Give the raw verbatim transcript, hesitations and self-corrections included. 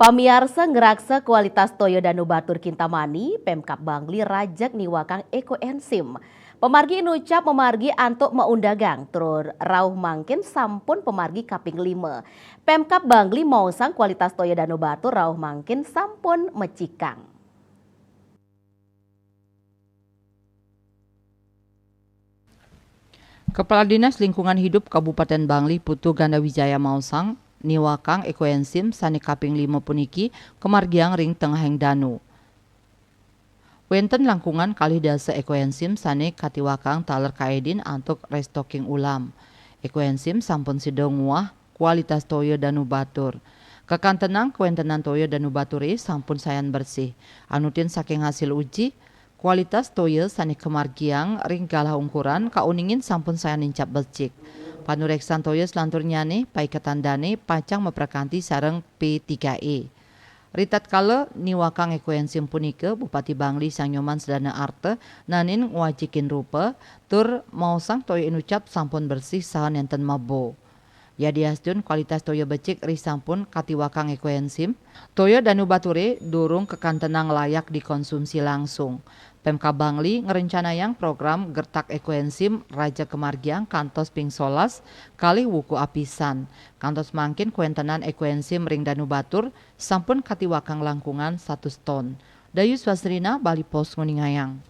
Pamiarsa, ngraksa kualitas toya Danu Batur Kintamani, Pemkab Bangli rajeg niwakang ekoenzim. Pamargi inucap mamargi antuk maundagang, tur rauh mangkin sampun pamargi kaping lima. Pemkab Bangli maosang kualitas toya Danu Batur rauh mangkin sampun mecikang. Kepala Dinas Lingkungan Hidup Kabupaten Bangli Putu Ganda Wijaya maosang, niwakang ekoenzim sane kaping lima puniki kamargiang ring tengahing danu. Wenten langkungan kalih dasa ekoenzim sane katiwakang taler kaedin antuk restocking ulam. Ekoenzim sampun sida nguah kualitas toya Danu Batur. Kakantenang kawentenan toya Danu Bature sampun sayan bersih. Anutin saking hasil uji, kualitas toya sane kamargiang ring galah ungkuran kauningin sampun sayan nincap becik. Panureksan toya selanturnyane paiketan dane pacang maprakanti sareng P tiga E. Ritatkala niwakang ekoenzim punika, Bupati Bangli Sang Nyoman Sedana Arta nanin ngwacikin rupa, tur maosang toya inucap sampun bersih saha nenten mebo. Yadiastun kualitas toya becik risampun katiwakang ekoenzim, toya Danu Bature durung kakantenang layak dikonsumsi langsung. Pemkab Bangli ngrencanayang program gertak ekoenzim raja kamargiang kantos ping solas kalih wuku apisan. Kantos mangkin kawentenan ekoenzim ring Danu Batur sampun katiwakang langkungan satus ton. Dayus Wasrina, Bali Post nguningayang.